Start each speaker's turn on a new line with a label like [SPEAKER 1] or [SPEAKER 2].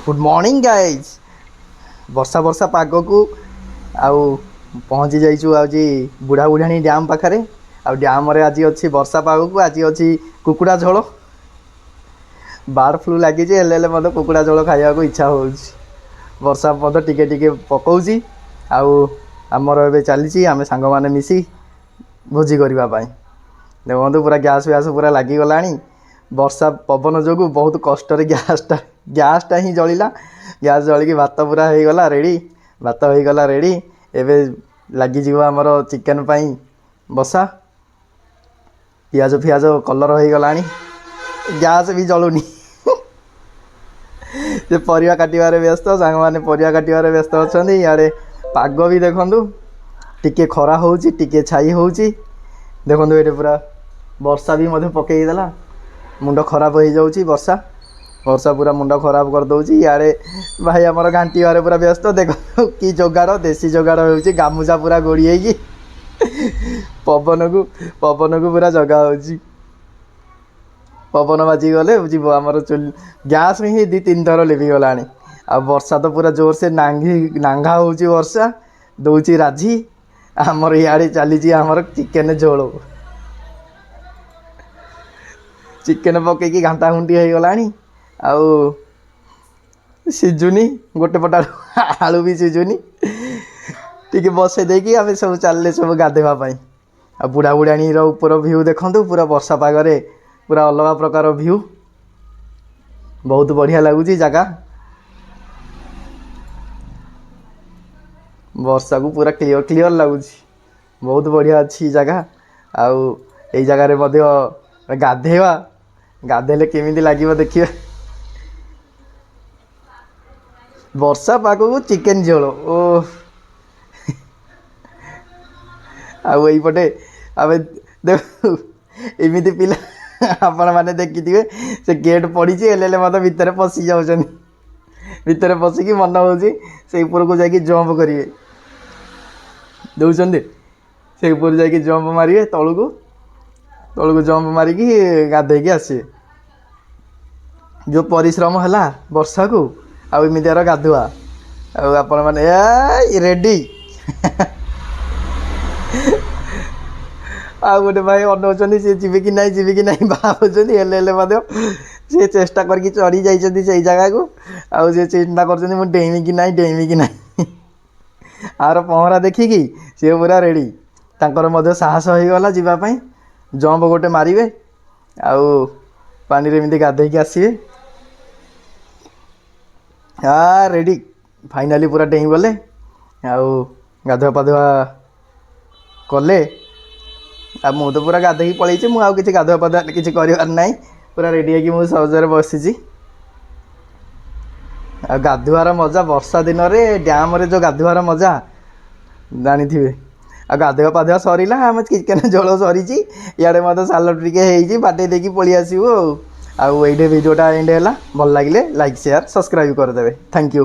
[SPEAKER 1] Good morning guys. ବର୍ଷା ବର୍ଷା ପାଗକୁ ଆଉ ପହଞ୍ଚି ଯାଇଛୁ ଆଜି ବୁଢ଼ା ବୁଢ଼ାଣୀ ଡ୍ୟାମ୍ ପାଖରେ। ଆଉ ଡ୍ୟାମ୍ରେ ଆଜି ଅଛି ବର୍ଷା ପାଗକୁ ଆଜି ଅଛି କୁକୁଡ଼ା ଝୋଳ। ବାର୍ଡ଼ ଫ୍ଲୁ ଲାଗିଛି, ହେଲେ ହେଲେ ମଧ୍ୟ କୁକୁଡ଼ା ଝୋଳ ଖାଇବାକୁ ଇଚ୍ଛା ହେଉଛି। ବର୍ଷା ମଧ୍ୟ ଟିକେ ଟିକେ ପକାଉଛି। ଆଉ ଆମର ଏବେ ଚାଲିଛି ଆମେ ସାଙ୍ଗମାନେ ମିଶି ଭୋଜି କରିବା ପାଇଁ। ଦେଖନ୍ତୁ ପୁରା ଗ୍ୟାସ୍ ଫ୍ୟାସ୍ ପୁରା ଲାଗିଗଲାଣି। ବର୍ଷା ପବନ ଯୋଗୁଁ ବହୁତ କଷ୍ଟରେ ଗ୍ୟାସ୍ଟା ହିଁ ଜଳିଲା। ଗ୍ୟାସ୍ ଜଳିକି ଭାତ ପୁରା ହେଇଗଲା ରେଡ଼ି। ଭାତ ହେଇଗଲା ରେଡ଼ି। ଏବେ ଲାଗିଯିବ ଆମର ଚିକେନ୍ ପାଇଁ ବସା। ପିଆଜ ଫିଆଜ କଲର୍ ହେଇଗଲାଣି, ଗ୍ୟାସ୍ ବି ଜଳୁନି। ସେ ପରିବା କାଟିବାରେ ବ୍ୟସ୍ତ, ସାଙ୍ଗମାନେ ପରିବା କାଟିବାରେ ବ୍ୟସ୍ତ ଅଛନ୍ତି। ଇଆଡ଼େ ପାଗ ବି ଦେଖନ୍ତୁ, ଟିକେ ଖରା ହେଉଛି, ଟିକେ ଛାଇ ହେଉଛି। ଦେଖନ୍ତୁ ଏଠି ପୁରା ବର୍ଷା ବି ମଧ୍ୟ ପକେଇ ଦେଲା। ମୁଣ୍ଡ ଖରାପ ହେଇଯାଉଛି। ବର୍ଷା ବର୍ଷା ପୁରା ମୁଣ୍ଡ ଖରାପ କରିଦେଉଛି। ଇଆଡ଼େ ଭାଇ ଆମର ଘାଣ୍ଟିବାରେ ପୁରା ବ୍ୟସ୍ତ। ଦେଖନ୍ତୁ କି ଯୋଗାଡ଼, ଦେଶୀ ଯୋଗାଡ଼ ହେଉଛି। ଗାମୁଛା ପୁରା ଗୋଡ଼ି ହେଇକି ପବନକୁ ପବନକୁ ପୁରା ଜଗା ହେଉଛି। ପବନ ବାଜିଗଲେ ଯିବ ଆମର ଚୁଲି। ଗ୍ୟାସ୍ ହିଁ 2-3 ଥର ଲିଭିଗଲାଣି। ଆଉ ବର୍ଷା ତ ପୁରା ଜୋରସେ ନାଙ୍ଘି ନାଙ୍ଘା ହେଉଛି। ବର୍ଷା ଦେଉଛି ରାଝି। ଆମର ଇଆଡ଼େ ଚାଲିଛି ଆମର ଚିକେନ୍ ଝୋଳ। ଚିକେନ୍ ପକେଇକି ଘାଣ୍ଟା ଘୁଣ୍ଟି ହେଇଗଲାଣି। ଆଉ ସିଝୁନି, ଗୋଟେ ପଟ ଆଳୁ ବି ସିଝୁନି। ଟିକେ ବସେଇ ଦେଇକି ଆମେ ସବୁ ଚାଲିଲେ ସବୁ ଗାଧୋଇବା ପାଇଁ। ଆଉ ବୁଢ଼ା ବୁଢ଼ାଣୀର ଉପର ଭ୍ୟୁ ଦେଖନ୍ତୁ, ପୁରା ବର୍ଷା ପାଗରେ ପୁରା ଅଲଗା ପ୍ରକାର ଭ୍ୟୁ। ବହୁତ ବଢ଼ିଆ ଲାଗୁଛି ଜାଗା। ବର୍ଷାକୁ ପୁରା କ୍ଲିଅର୍ କ୍ଲିଅର୍ ଲାଗୁଛି। ବହୁତ ବଢ଼ିଆ ଅଛି ଜାଗା। ଆଉ ଏଇ ଜାଗାରେ ମଧ୍ୟ ଗାଧେଇବା, ଗାଧେଇଲେ କେମିତି ଲାଗିବ ଦେଖିବା। ବର୍ଷା ପାଗକୁ ଚିକେନ୍ ଝୋଳ ଓ। ଆଉ ଏଇପଟେ ଆମେ ଦେଖ, ଏମିତି ପିଲା ଆପଣମାନେ ଦେଖିଥିବେ, ସେ ଗେଟ୍ ପଡ଼ିଛି ହେଲେ ହେଲେ ମଧ୍ୟ ଭିତରେ ପଶି ଯାଉଛନ୍ତି। ଭିତରେ ପଶିକି ମନ ହେଉଛି ସେଇ ଉପରକୁ ଯାଇକି ଜମ୍ପ କରିବେ ଦେଉଛନ୍ତି। ସେଇ ଉପରୁ ଯାଇକି ଜମ୍ପ ମାରିବେ ତଳକୁ, ତଳକୁ ଜମ୍ପ ମାରିକି ଗାଧେଇକି ଆସିବେ। ଯେଉଁ ପରିଶ୍ରମ ହେଲା ବର୍ଷାକୁ ଆଉ ଏମିତିଆର ଗାଧୁଆ। ଆଉ ଆପଣମାନେ ଏ ରେଡ଼ି। ଆଉ ଗୋଟେ ଭାଇ ଅନଉଛନ୍ତି, ସେ ଯିବେ କି ନାହିଁ, ଯିବେ କି ନାହିଁ ଭାବୁଛନ୍ତି। ହେଲେ ହେଲେ ମଧ୍ୟ ସେ ଚେଷ୍ଟା କରିକି ଚଢ଼ି ଯାଇଛନ୍ତି ସେଇ ଜାଗାକୁ। ଆଉ ସେ ଚିନ୍ତା କରୁଛନ୍ତି ମୁଁ ଡେଇଁବି କି ନାହିଁ, ଡେଇଁବି କି ନାହିଁ। ଆର ପହଁରା ଦେଖିକି ସିଏ ପୁରା ରେଡ଼ି। ତାଙ୍କର ମଧ୍ୟ ସାହସ ହେଇଗଲା ଯିବା ପାଇଁ। ଜମ୍ପ ଗୋଟେ ମାରିବେ ଆଉ ପାଣିରେ ଏମିତି ଗାଧେଇକି ଆସିବେ। ହଁ, ରେଡ଼ି, ଫାଇନାଲି ପୁରା ଡେଇଁ ଗଲେ ଆଉ ଗାଧୁଆ ପାଧୁଆ କଲେ। ଆଉ ମୁଁ ତ ପୁରା ଗାଧେଇକି ପଳେଇଛି। ମୁଁ ଆଉ କିଛି ଗାଧୁଆ ପାଧୁଆ କିଛି କରିବାର ନାହିଁ। ପୁରା ରେଡ଼ି ହେଇକି ମୁଁ ସହଜରେ ବସିଛି। ଆଉ ଗାଧୁଆର ମଜା, ବର୍ଷା ଦିନରେ ଡ୍ୟାମ୍ରେ ଯେଉଁ ଗାଧୁଆର ମଜା ଜାଣିଥିବେ। ଆଉ ଗାଧୁଆ ପାଧୁଆ ସରିଲା, ଆମ ଚିକେନ୍ ଝୋଳ ସରିଛି। ଇଆଡ଼େ ମଧ୍ୟ ସାଲଡ଼ ଟିକେ ହେଇଛି, ବାଟେଇ ଦେଇକି ପଳେଇ ଆସିବୁ। ଆଉ ଆଉ ଏଇଠି ଭିଡ଼ିଓଟା ଏଣ୍ଡ ହେଲା। ଭଲ ଲାଗିଲେ ଲାଇକ୍, ସେୟାର, ସବସ୍କ୍ରାଇବ୍ କରିଦେବେ। Thank you.